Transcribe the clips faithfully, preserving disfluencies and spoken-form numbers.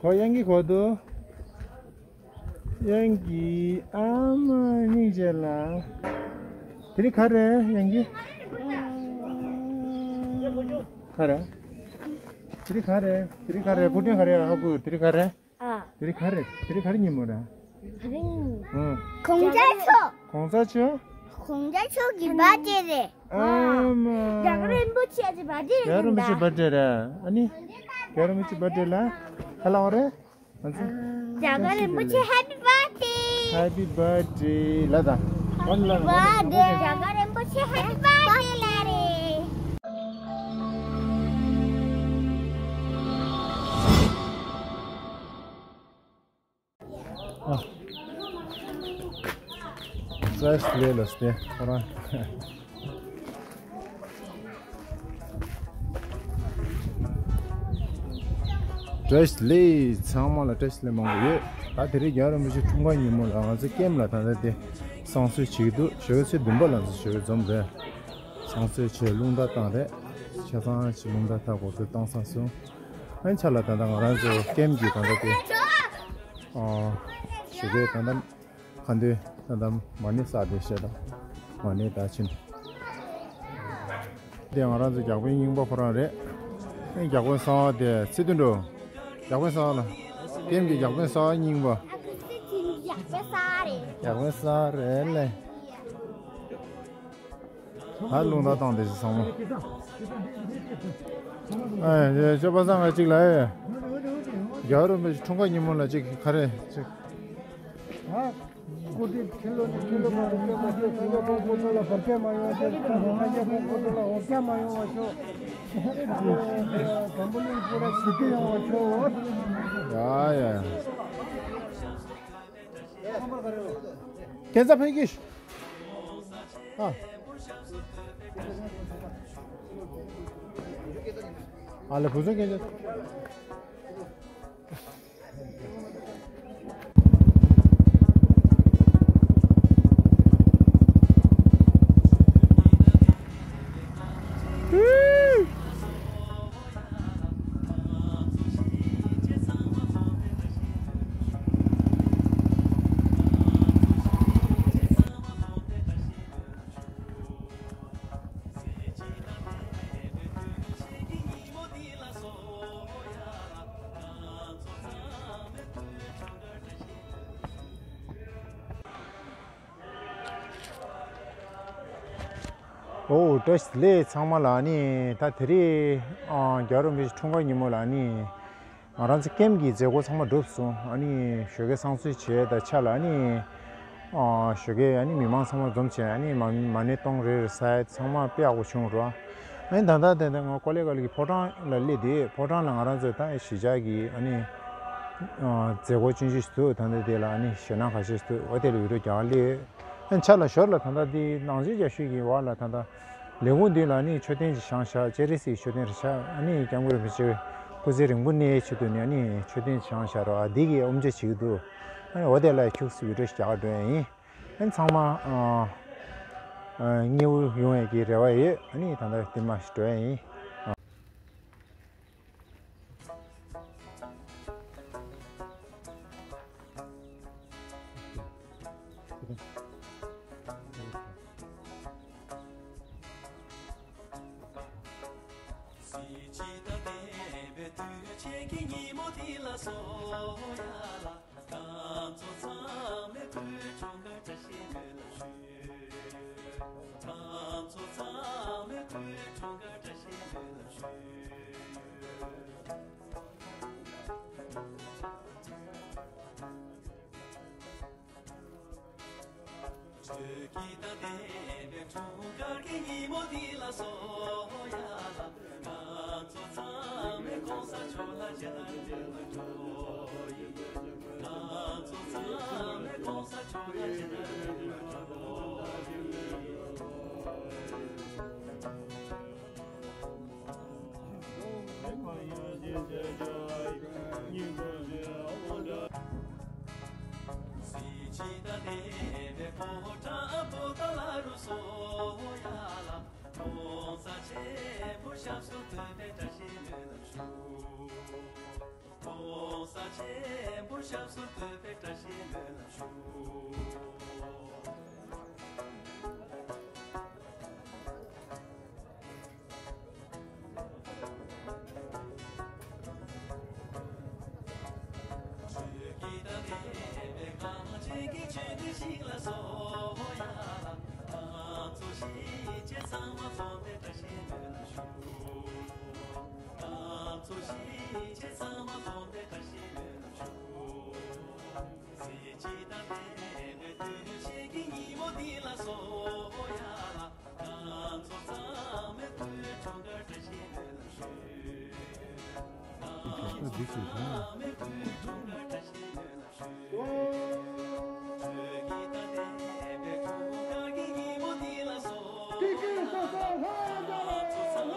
ཨོ་གཡང་གི་གོ་དུ། གཡང་གི་ཨ་མ་སྙིང་རྗེ་ལ། དེ་རིང་ག་རེ་གཡང་གི། ག་རེ། དེ་རིང་ག་རེ། དེ་རིང་ག་རེ། སྐུ་དྲིན་ག་རེ། ཨ་ཁུ་དེ་རིང་ག་རེ། ཨ། དེ་རིང་ག་རེ། དེ་རིང་ག་རེ་ཉིན་མོ་རེད། ཨ། གོང་ས་མཆོག་གོང་ས་མཆོག་གོང་ས་མཆོག་གི་བར་ཌེ་རེད། ཨ་མ། རྒྱལ་བ་རིན་པོ་ཆེ་གི་བར་ཌེ་རེད། རྒྱལ་བ་རིན་པོ་ཆེ་བར་ཌེ་རེད། ཨ་ནི། རྒྱལ་བ་རིན་པོ་ཆེ་བར་ཌེ་ལ། ཧ་ལ་བ་རེད། ང་ཚོ། རྒྱལ་བ་རིན་པོ་ཆེ་ཧེ་པི་བར་ཌེ། ཧེ་པི་བར་ཌེ་ལ་དང་། ཧེ་པི་བར་ཌེ། རྒྱལ་བ་རིན་པོ་ཆེ་ཧེ་པི་བར་ཌེ་ལ་རེད། ཨ། བཀྲ་ཤིས་བདེ་ལེགས་ལ་སྟེ་ཁོ་རང་། བཀྲ་ཤིས་བདེ་ལེགས། ཚང་མ་ལ་བཀྲ་ཤིས་བདེ་ལེགས་མང་པོ་ཡོད། ད་དེ་རིང་རྒྱལ་བ་རིན་པོ་ཆེ་འཁྲུངས་སྐར་ཉིན་མོ་ལ་ང་ཚོ་ཀེམ་ལ་ད་ལྟ་དེ་བསང་གསོལ་བྱེད་ཀྱི་འདུག་ཞོགས་ཀས་ཚེས་བདུན་པ་ལ་ང་ཚོ་ཞོགས་ཀས་འཛོམས་རེད། བསང་གསོལ་བྱས་རླུང་རྟ་བཏང་རེད། ཆ་ཚང་ཅིག་རླུང་རྟ་ད་འགོ་ཚུགས་བཏང་ཚར་སོང་། ཨ་ནི་ཆ་ལ་ད་ལྟ་ང་རང་ཚོ་ཀེམ་གྱི་ད་ལྟ་དེ། ཨ། ཞོགས་ཀས་ད་ལྟ། ཁ་འདོན་ད་ལྟ་མ་ཎི་བསགས་ཏེ་བཤད་དང་། མ་ཎི་ད་ཕྱིན། དེ་ང་རང་ཚོ་བརྒྱ་དཔོན་རྙིང་པ་ཁོ་རང་རེད། ཨེ་བརྒྱ་དཔོན་གསང་བ་དེ་ཚེ་བདུན་འགྲོ། བརྒྱ་དཔོན་གསང་བ་ལ། ཀེམ་གྱི་བརྒྱ་དཔོན་གསང་བ་རྙིང་པ། བརྒྱ་དཔོན་གསང་བ་རེད་ལེ། ད་རླུང་རྟ་བཏང་དེ་ཚོ་ཚང་མ། ཨེ་ཡེ་ཅོ་པ་སང་ང་གཅིག་ལ་ཨེ། རྒྱལ་བ་རིན་པོ་ཆེ་འཁྲུངས་སྐར་ཉིན་མོ་ལ་གཅིག་ག་རེ་གཅིག་སྐུ་དྲིན་ཁྱེད་ལོ་ནས་ཁྱེད་ལོ་བར་ཆད་མ་ཡོང་བ་ཤོག་སངས་རྒྱས་ཁོང་ཁོ་ཚོ་ལ་བར་ཆད་མ་ཡོང་བ་ཤོག་སངས་རྒྱས་ཁོང་ཁོ་ཚོ་ལ་འོ་བརྒྱལ་མ་ཡོང་བ་ཤོག་འཛམ་བུ་གླིང་པུ་ར་ཞི་བདེ་ཡོང་བ་ཤོག་ཡ་ཡ། ཁྱེད་ཚ་ཕན་གྱིས། ཨ། ཨ་ལེ་བུ་ཚོ་སྐད་ཆ། ཨོ་བཀྲ་ཤིས་བདེ་ལེགས་ཚང་མ་ལ། ཨ་ནི་ད་དེ་རིང་ཨ་རྒྱལ་བ་རིན་པོ་ཆེ་འཁྲུངས་སྐར་ཉིན་མོ་ལ། ཨ་ནི་ང་རང་ཚོ་ཀེམ་གྱི་མཛད་སྒོ་ཚང་མ་གྲུབ་སོང་། ཨ་ནི་ཞོགས་ཀས་བསང་གསོལ་བྱས་ད་ཆ་ལ། ཨ་ནི་ཨ་ཞོགས་ཀས་ཨ་ནི་མི་མང་ཚང་མ་འཛོམས་བྱས། ཨ་ནི་མ་མ་ཎི་གཏོང་རེས་རེས་ཚང་མ་དཔེ་ཡག་པོ་བྱུང་རོགས། ཨ་ནི་ད་ལྟ་དེ་ད་ང་ཀོ་ལེ་གྷལ་གྱི་ཕོ་བྲང་ལ་སླེབས་དུས། ཕོ་བྲང་ལ་ང་རང་ཚོ་ད་གཞིས་ཆགས་ཀྱི་ཨ་ནི་ཨ་མཛད་སྒོ་ཆུང་ཆུང་ཞིག་འདུག་ད་ལྟ་དེ་ལ་ཨ་ནི་ཞེད་སྣང་ཁ་ཤས་ཤིག་འདུག་འོ་དེ་ལ་ཡོད་རོགས་རྒྱག་སླེབས། ཨ་ནི་ཆ་ལ་ཞོར་ལ་ད་ལྟ་འདི་ནང་ཆོས་རྒྱ་ཤོད་ཀྱི་བར་ལ་ད་ལྟ་ལས་ཁུངས་འདི་ལ་ནི་མཆོད་རྟེན་ཅིག་བཞེངས་བཞག་སྤྱན་རས་གཟིགས་མཆོད་རྟེན་རེད་བཞག་ཨ་ནི་སྐྱབས་མགོན་རིན་པོ་ཆེ་སྐུ་ཚེ་རིང་པོ་གནས་ཆེད་དུ་ནི་ཨ་ནི་མཆོད་རྟེན་བཞེངས་བཞག་རོགས། ཨ་འདི་གི་དབུ་འབྱེད་བྱེད་ཀྱི་འདུག་ཨ་ནི་འོ་དེ་ལ་ཁྱུག་ཙམ་བི་ཌིའོ་ཞིག་རྒྱག་འགྲོ་ཡ་ཡིན། ཨ་ནི་ཚང་མ་ཨ་ཨ་མཉེས་པོ་ཡོང་ཡ་གི་རེ་བ་ཡོད། ཨ་ནི་ད་ལྟ་དེ་མ་ཞིག་འགྲོ་ཡ་ཡིན། གཟི་བརྗིད་དང་ལྡན་པའི་དུས་ཆེན་གྱི་ཉིན་མོ་འདི་ལ་སོ་ཡ་ལ། ང་ཚོ་ཚང་མས་སྐུ་འཁྲུངས་སྐར་བཀྲ་ཤིས་སྨོན་ལམ་ཞུ། ང་ཚོ་ཚང་མས་སྐུ་འཁྲུངས་སྐར་བཀྲ་ཤིས་སྨོན་ལམ་ཞུ། བོད་ཀྱི་ད་ལྟའི་བའི་འཁྲུངས་སྐར་གྱི་ཉིན་མོ་འདི་ལ་སོ་ཡ་ལ། ང་ཚོ་ཚང་མས་གོང་ས་མཆོག་ལ་རྗེས་དྲན་འདོན་ཡིན། ང་ཚོ་ཚང་མས་གོང་ས་མཆོག་ལ་རྗེས་དྲན་འདོན་ཡིན། ཆེན་པོ་ཞབས་སུ་འདུད་པའི་བཀྲ་ཤིས་སྨོན་ལམ་ཞུ། ཆོས་ཀྱི་བདག་ཉིད་པའི་གངས་ཅན་གྱི་ཆོས་འདི་ཞིང་ལ་གསོལ་བ་ཡ། ང་ཚོ་གཞིས་བྱེས་ཚང་མ་འཛོམས་པའི་བཀྲ་ཤིས་སྨོན་ལམ་ཞུ། ང་ཚོ་གཞིས་བྱེས་ཚང་མ་འཛོམས་པའི་བཀྲ་ཤིས་སྨོན་ལམ་ཞུ། གཟི་བརྗིད་དང་ལྡན་པའི་དུས་ཆེན་གྱི་ཉིན་མོ་འདི་ལ་གསོལ་བ་ཡ། ང་ཚོ་ཚང་མས་སྐུའི་འཁྲུངས་སྐར་བཀྲ་ཤིས་སྨོན་ལམ་ཞུ། ང་ཚོ་ཚང་མས་སྐུའི་འཁྲུངས་སྐར་བཀྲ་ཤིས་སྨོན་ལམ་ཞུ། ཆོས་ཀྱི་བདག་ཉིད་པའི་འཁྲུངས་སྐར་གྱི་ཉིན་མོ་འདི་ལ་གསོལ་བ་ཡ། ང་ཚོ་ཚང་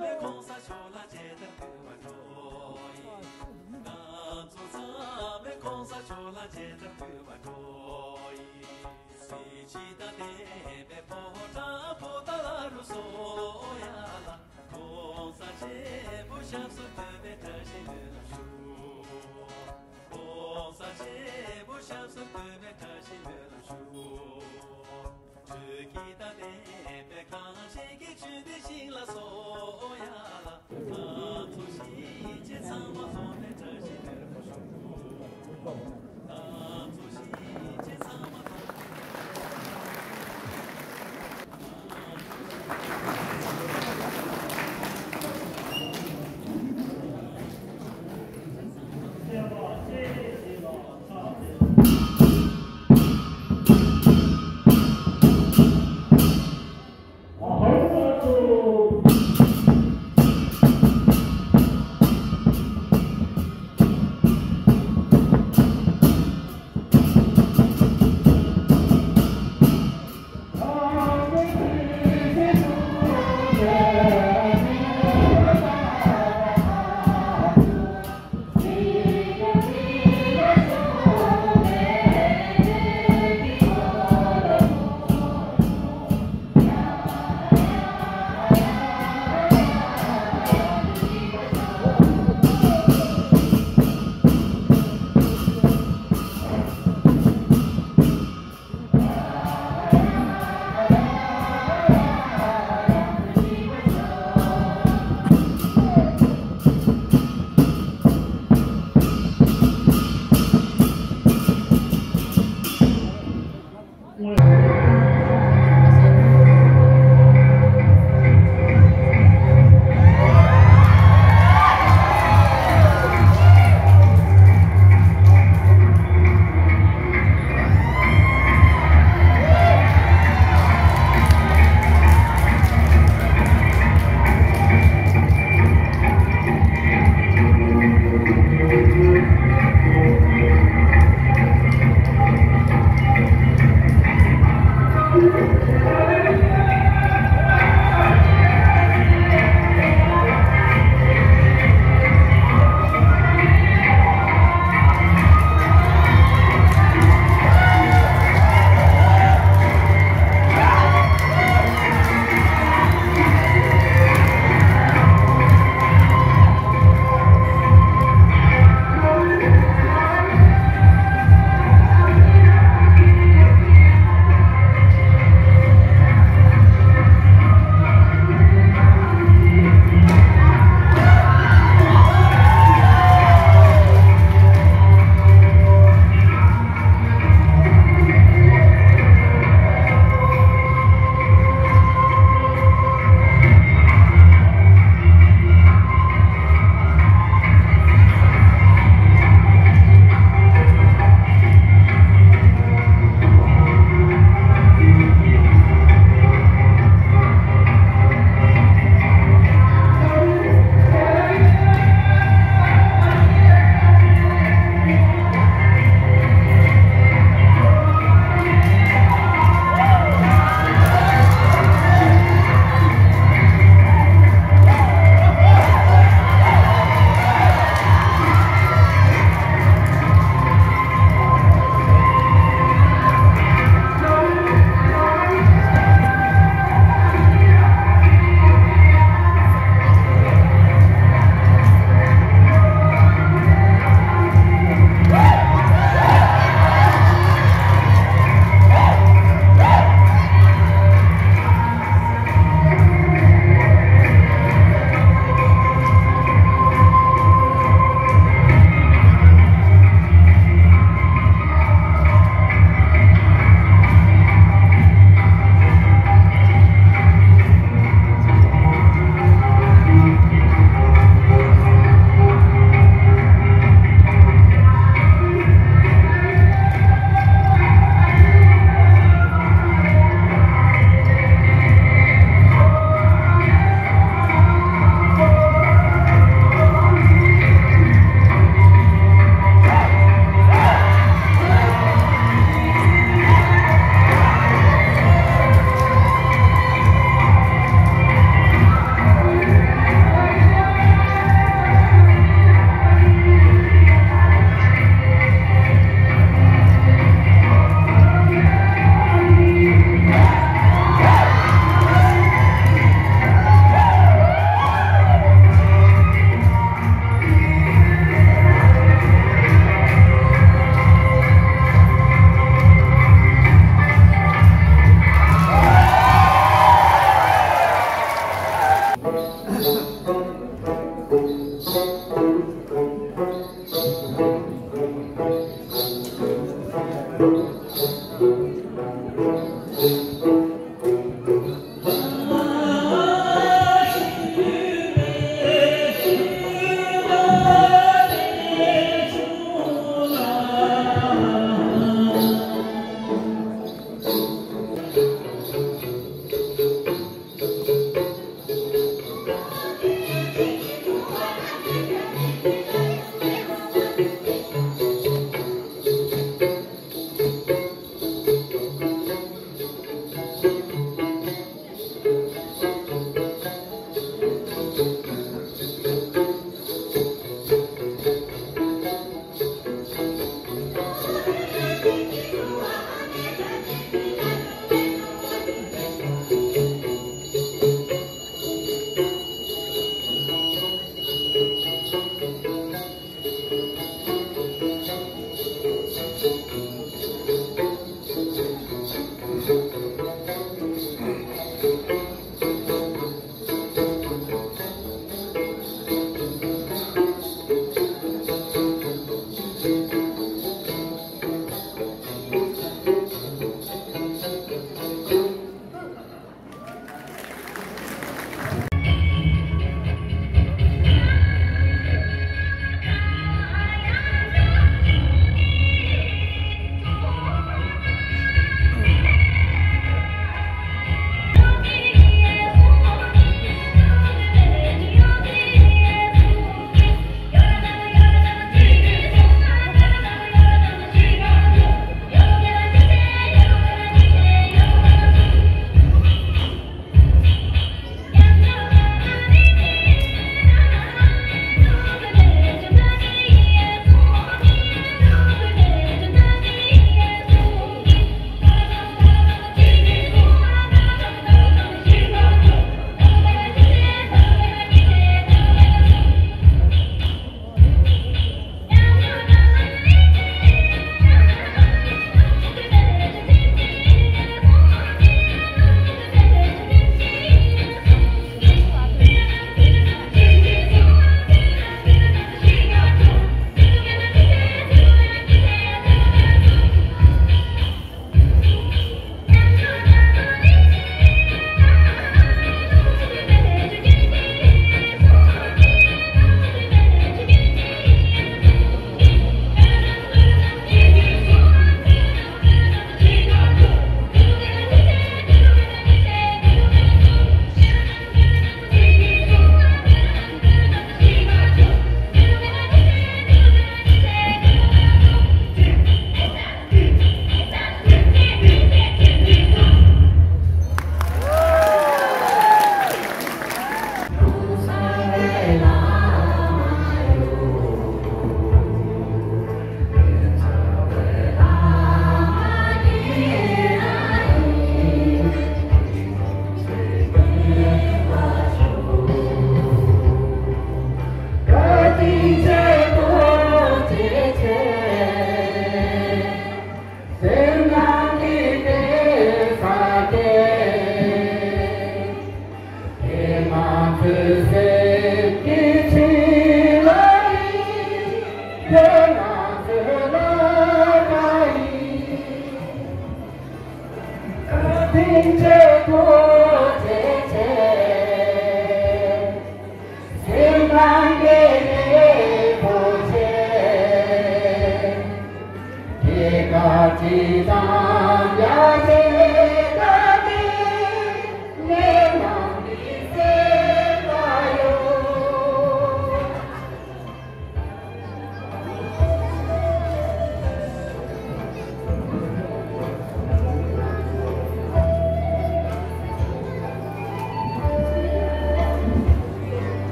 མས་གོང་ས་མཆོག་ལ་མཇལ་དར་ཕུལ་བར་འགྲོ་ཡི། ང་ཚོ་ཚང་མས་གོང་ས་མཆོག་ལ་མཇལ་དར་ཕུལ་བར་འགྲོ་ཡི། གཟི་བརྗིད་དང་ལྡན་པའི་ཕོ་བྲང་པོ་ཏཱ་ལ་རུ་གསོལ་བ་ཡ། ལ་གོང་ས་ཆེན་པོ་ཞབས་སུ་འདུད་པའི་བཀྲ་ཤིས་སྨོན་ལམ་ཞུ།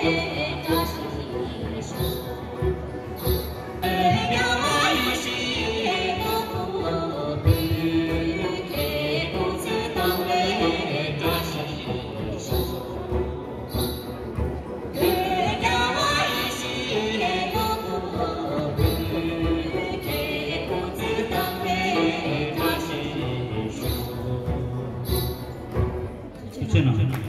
ཐུགས་རྗེ་གནང་།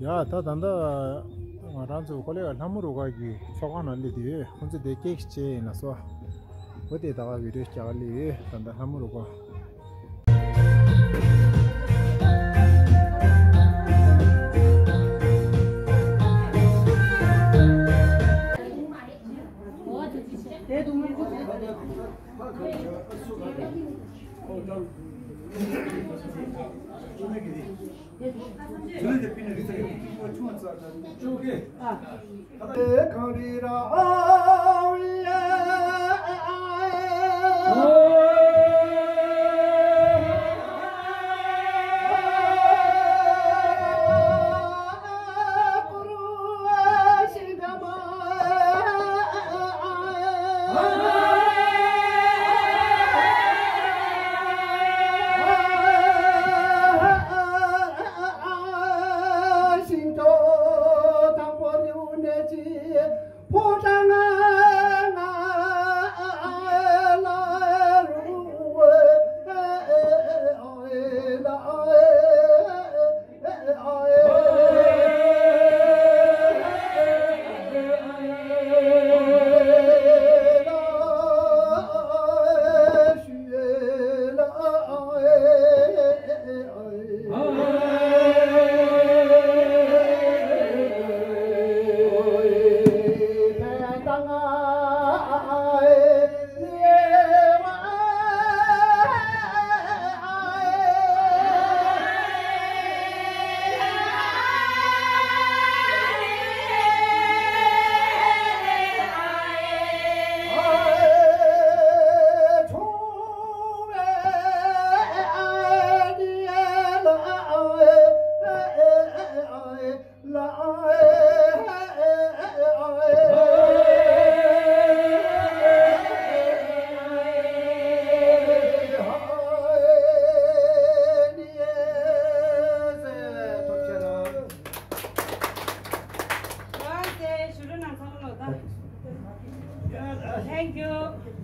ཡ་ད་ད་ལྟ་ང་རང་ཚོ་ཀོ་ལེ་ག་ལྷ་མོ་རུ་ཁག་གི་ཚོགས་ཁང་ནང་སླེབས་དུས་ཁོང་ཚོ་དེ་ཀེག་བཅད་ཡིན་ལ་སོ། འོ་དེ་ད་ག་བི་ཌིའོ་རྒྱག་ག་སླེབས་ཡོད། ད་ལྟ་ལྷ་མོ་རུ་ཁག Thank you.